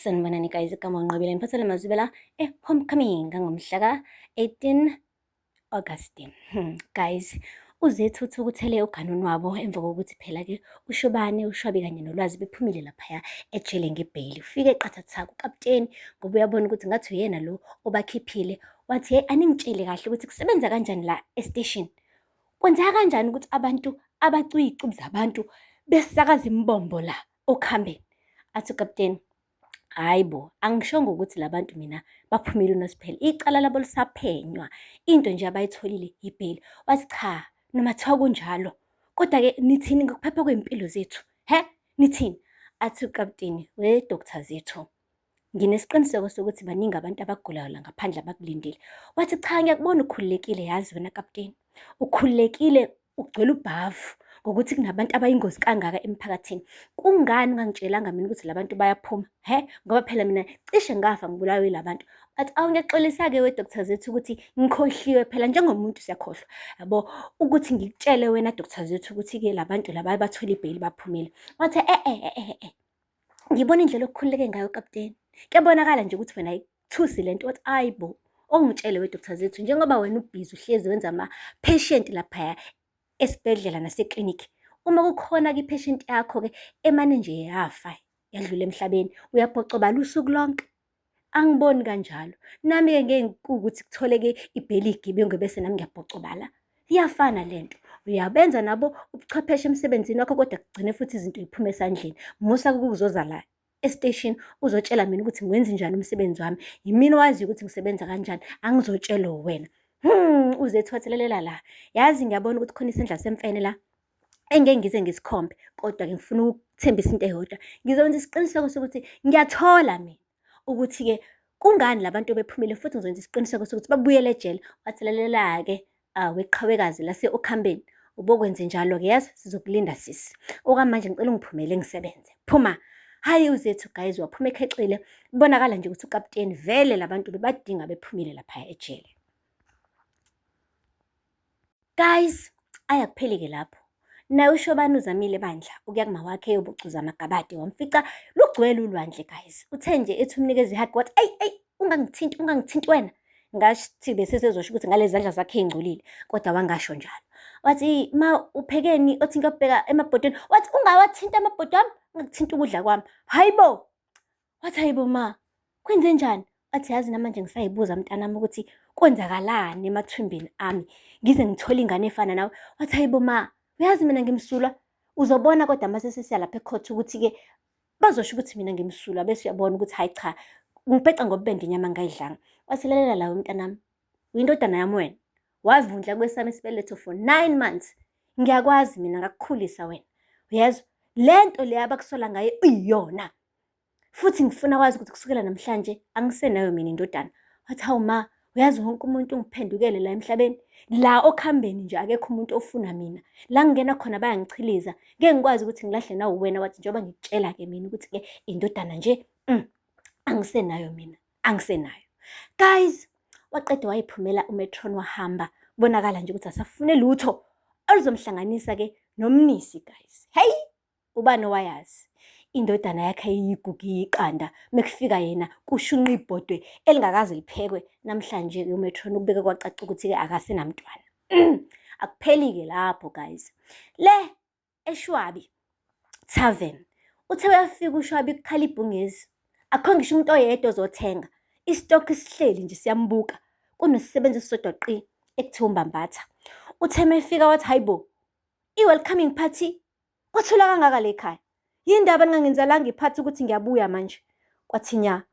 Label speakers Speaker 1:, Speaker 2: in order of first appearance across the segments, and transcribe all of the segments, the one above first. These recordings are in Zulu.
Speaker 1: Sanibonani guys, igama uNqobile ngiphathele mazibela e-homecoming ngangomhla ka-18 August. Guys, uZethu uthukuthele uganuni wabo emva kokuthi phela-ke uShobane, uShwabi kanye noLwazi bephumile laphaya ejele ngebheyili. Ufike qathatha kukaputeni ngoba uyabona ukuthi ngathi uyena lo obakhiphile. Wathi, hey, aningitshele kahle ukuthi kusebenza kanjani la esiteshini. Kwenzeka kanjani ukuthi abantu abacuya iy'cubu zabantu besakaza imbombo la okuhambeni? Athi ukaputeni, hhayi bo, angishongo ukuthi la bantu mina baphumile uNosiphelo. Icala labo lisaphenywa. Into nje abayitholile yibheyili. Wathi cha, noma kuthiwa kunjalo, kodwa-ke nithini ngokuphepha kwey'mpilo zethu? Hhe, nithini? Athi ukaputeni, we Doctor Zethu, nginesiqiniseko sokuthi baningi abantu abagulayo la ngaphandle abakulindile. Wathi cha, ngiyakubona ukhululekile yazi wena kaputeni. Ukhululekile ugcwele ubhavu ngokuthi kunabantu abayingozi kangaka emphakathini. Kungani ungangitshelanga mina ukuthi labantu bayaphuma? He? Ngoba phela mina cishe ngafa ngibulawa yilabantu. Wathi awu ngiyaxolisa-ke we Dr Zethu ukuthi ngikhohliwe phela njengomuntu siyakhohlwa. Yabo ukuthi ngikutshele wena Dr Zethu ukuthi-ke labantu laba bathole ibheyili baphumile. Wathi e e e e. Ngibona indlela okukhululeke ngayo kaputeni. Kuyabonakala nje ukuthi wena ayikuthusi le nto. Wathi ayi bo, ongitshele we Dr Zethu njengoba wena ubhizi uhlezi wenza ama-patient laphaya esibhedlela naseklinikhi. Uma kukhona-ke i-patient yakho-ke emane nje yafa yadlula emhlabeni, uyabhocobala usuku lonke. Angiboni kanjalo. Nami-ke ngeke kuwukuthi kutholeke ibheli igibengu bese nami ngiyabhocobala. Iyafana le nto. Uyabenza nabo ubuchwepheshe emsebenzini wakho kodwa kugcine futhi izinto y'phume esandleni. Musa ukuzoza la esiteshini uzotshela mina ukuthi ngiwenza njani umsebenzi wami. Yimina owaziyo ukuthi ngisebenza kanjani, angizotshelwa uwena. Uzethu wathi lalela la, yazi ngiyabona ukuthi khona isandla semfene la engeke ngize ngisikhombe kodwa-ke ngifuna ukukuthembisa into eyodwa. Ngizokwenza isiqiniseko sokuthi ngiyathola mina ukuthi-ke kungani la bantu bephumile futhi ngizokwenza isiqiniseko sokuthi babuyele ejele. Wathi lalela-ke weqhawekazi lase-Okhambeni, ubokwenze njalo-ke yazi sizokulinda sisi. Okwamanje ngicela ungiphumele ngisebenze. Phuma! Hhayi uZethu guys waphuma ekhexile, kubonakala nje ukuthi ukaputeni vele la bantu bebadinga bephumile laphaya ejele. Guys, ayakupheli-ke lapho. Naye uShobani uzamile bandla ukuya kumawakhe eyobucuza amagabade wamfica lugcwele ulwandle guys. Uthe nje ethi umnikeza ihug wathi eyi eyi ungangithinti ungangithinti wena. Ngathi bese sezosho ukuthi ngalezi zandla zakhe ey'ngcolile kodwa wangasho njalo. Wathi ma uphekeni othi ngiyobheka emabhodweni wathi ungawathinti amabhodo ami ungakuthinti ukudla kwami. Hayi bo! Wathi hayibo ma, kwenzenjani? Wathi yazi namanje ngisayibuza mntanami ukuthi kwenzakalani emathumbini ami ngize ngithole ingane efana nawe. Wathi hayibo ma, uyazi mina ngimsulwa. Uzobona kodwa uma sesisiya lapha ekhotha ukuthi-ke bazosho ukuthi mina ngimsulwa bese uyabona ukuthi hhayi cha ngibheca ngobubende inyama ngayidlanga. Wathi lalela lawe mntanami, uyindodana yami wena. Wavundla kwesami isibeletho for 9 months. Ngiyakwazi mina ngakukhulisa wena. Uyezwa? Le nto le abakusola ngayo iyona. Futhi ngifuna wazi ukuthi kusukela namhlanje angisenayo mina indodana. Wathi hawu ma, uyazi wonke umuntu ungiphendukele la emhlabeni. La okuhambeni nje akekho umuntu ofuna mina. La ngingena khona bayangichiliza. Ngeke ngikwazi ukuthi ngilahle nawe wena wathi njengoba ngikutshela-ke mina ukuthi-ke indodana nje angisenayo mina, angisenayo. Guys, waqeda wayiphumela uMetron wahamba. Kubonakala nje ukuthi asafune lutho oluzomhlanganisa-ke noMnisi guys. Hey! Ubani owayazi? Indodana yakhe iyigugu iyiqanda, mekufika yena kushunqa ibhodwe elingakaze liphekwe. Namhlanje uMetron ukubeke kwacaca ukuthi-ke akasenamntwana. Akupheli-ke lapho guys. Le eShwabi Tavern. Uthe uyafika uShwabi kukhala ibhungezi. Akukho ngisho umuntu oyedwa ozothenga. Isitokhi sihleli nje siyambuka. Kunesisebenzi esisodwa qi ekuthiwa uMbambatha. Uthe mefika wathi hayi bo, i-welcoming party kwathula kangaka le ekhaya. Yini ndaba ningangenzelanga iphathi ukuthi ngiyabuya manje? Kwathi nya.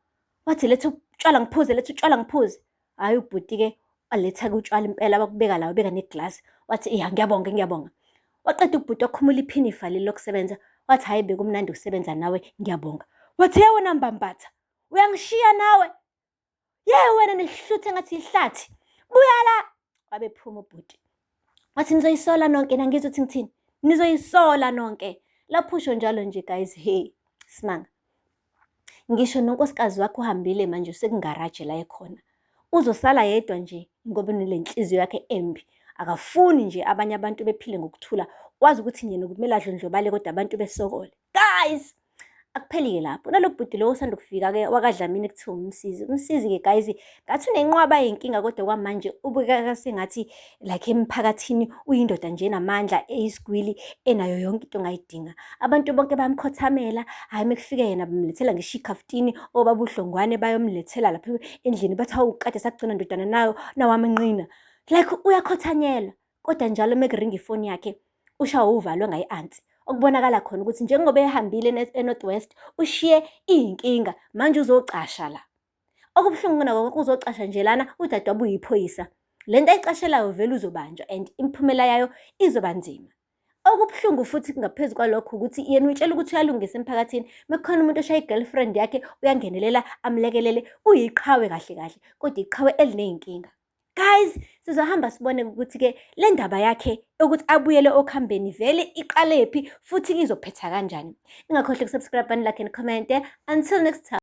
Speaker 1: Wathi letha utshwala ngiphuze, letha utshwala ngiphuze. Hhayi ubhuti-ke waletha-ke utshwala impela wakubeka la wabeka neglasi. Wathi iya ngiyabonga ngiyabonga. Waqeda ubhuti wakhumula iphinifa leli lokusebenza. Wathi hhayi bekumnandi ukusebenza nawe ngiyabonga. Wathi ye wena Mbambatha uyangishiya nawe. Ye wena nesihluthe engathi ihlathi. Buya la. Wabe phuma ubhuti. Wathi nizoyisola nonke nangizwa ukuthi ngithini. Nizoyisola nonke. Lapho usho njalo nje guys hey simanga. Ngisho nonkosikazi wakhe uhambile manje usekungaraje la ekhona. Uzosala yedwa nje ngoba unale nhliziyo yakhe embi. Akafuni nje abanye abantu bephile ngokuthula. Wazi ukuthi yena kumele adlondlobale kodwa abantu besokole. Guys, Akupheli-ke lapho, nalo bhuti lo osanda kufika-ke wakaDlamini kuthiwa uMsizi. UMsizi-ke guys, ngathi unenqwaba yey'nkinga kodwa kwamanje ubukeka sengathi like emphakathini uyindoda nje enamandla, eyisigwili, enayo yonke into ongayidinga. Abantu bonke bayamkhothamela, hhayi mekufike yena bamlethela ngisho ikhaftini, obaba uHlongwane bayomlethela lapha endlini bathi hawu kade sakugcina ndodana nayo nawamanqina. Like uyakhothanyelwa, kodwa njalo mekuringa ifoni yakhe ushawa uvalo engayi-answer. Okubonakala khona ukuthi njengoba ehambile e-North West ushiye iy'nkinga, manje uzocasha la. Okubuhlungu kunakho konke uzocasha nje lana udadewabo uyiphoyisa. Le nto ayicashelayo vele uzobanjwa and imiphumela yayo izoba nzima. Okubuhlungu futhi ngaphezu kwalokho ukuthi yena uyitshela ukuthi uyalungisa emphakathini. Mekukhona umuntu oshaya i-girlfriend yakhe uyangenelela amlekelele, uyiqhawe kahle kahle, kodwa iqhawe eliney'nkinga. Guys, sizohamba sibone ukuthi-ke le ndaba yakhe yokuthi abuyele okhambeni vele iqalephi futhi izophetha kanjani. Ningakhohlwa uku-subscribe, like and comment. Until next time.